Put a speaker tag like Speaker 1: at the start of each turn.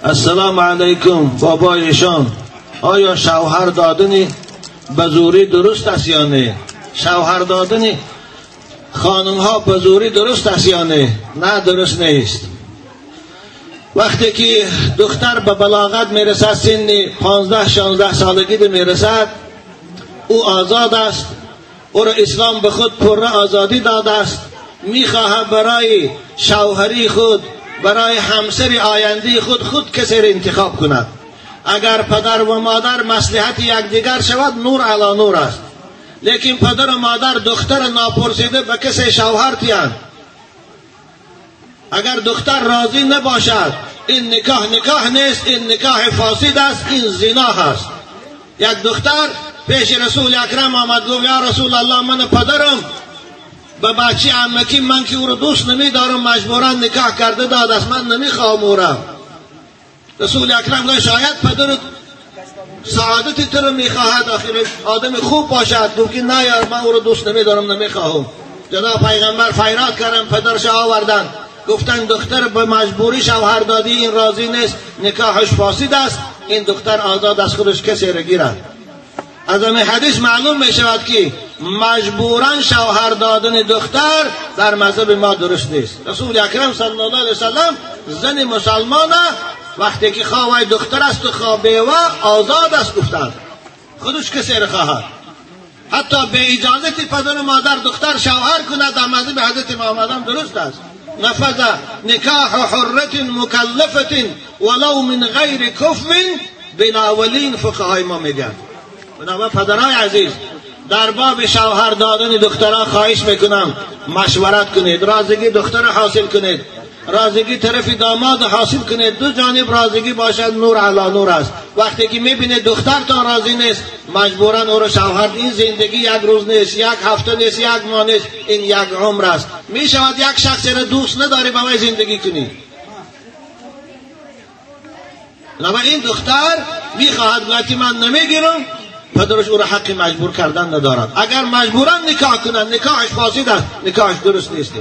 Speaker 1: Ассалому алайкум, бобоишон, оё шавҳар додани ба зӯрӣ дуруст аст ё не? Шавҳар додани хонумҳо ба зӯрӣ дуруст аст ё не? Не, дуруст нест. Вақте ки духтар ба балоғат мерасад, синни 15-16 солагӣ мерасад, ӯ озод аст. Ӯро ислом ба худ пурра озодӣ додааст. Мехоҳад барои шавҳари худ, барои ҳамсари ояндаи худ худ касеро интихоб кунад. Агар падар ва модар маслиҳати якдигар шавад, нур ало нур аст. Лекин падар ва модар духтар нопурсида ба касе шавҳар диҳанд, агар духтар розӣ набошад, ин никоҳ никоҳ нест, ин никоҳи фосид аст, ин зино ҳаст. Як духтар пеши Расули Акрам омад, гуфт: ё Расулаллоҳ, ман падарам ба бачаи амакӣ ман ки ӯро дӯст намедорам маҷбуран никоҳ карда додааст, ман намехоҳам ӯро. Расули Акрам гуфт: шояд падарат саодати туро мехоҳад, охир одами хуб бошад. Гуфт ки не ёр, ман ӯро дӯст намедорам, намехоҳам. Ҷаноб пайғамбар фарёд карданд, падараш оварданд, гуфтанд: духтар ба маҷбурӣ шавҳар додӣ, ин розӣ нест, никоҳаш фосид аст, ин духтар озод аз худаш касеро гирад. Аз ҳамин ҳадис маълум мешавад ки маҷбуран шавҳар додани духтар дар мазҳаби мо дуруст нест. Расули Акрам саллаллоҳу алайҳи васаллам зани мусалмона вақте ки хоҳ духтар аст ва хоҳ бева озод аст гуфтанд, худаш касеро хоҳад. Ҳатто бе иҷозати падару модар духтар шавҳар кунад дар мазҳаби ҳазрати Муҳаммад ҳам дуруст аст. نفذ نکاح حرة مکلفة ولو من غیر کفو بلا ولی، فقهای ما میگن. بنابراین پدرای عزیز، در باب شوهر دادن دخترها خواهش میکنم مشورت کنید، رازگی دختر حاصل کنید، رازگی طرف داماد حاصل کنید. دو جانب رازگی باشد، نور علی نور است. وقتی که میبینید دختر تا راضی نیست، مجبورا او را شوهر. این زندگی یک روز نیست، یک هفته نیست، یک ماه نیست، این یک عمر است. میشود یک شخص را دوست نداری با وی زندگی کنی. اما این دختر میخواهد گوید که من نمیگیرم، پدرش او را حق مجبور کردن ندارد. اگر مجبورا نکاح کنند، نکاحش فاسد است، نکاحش درست نیست.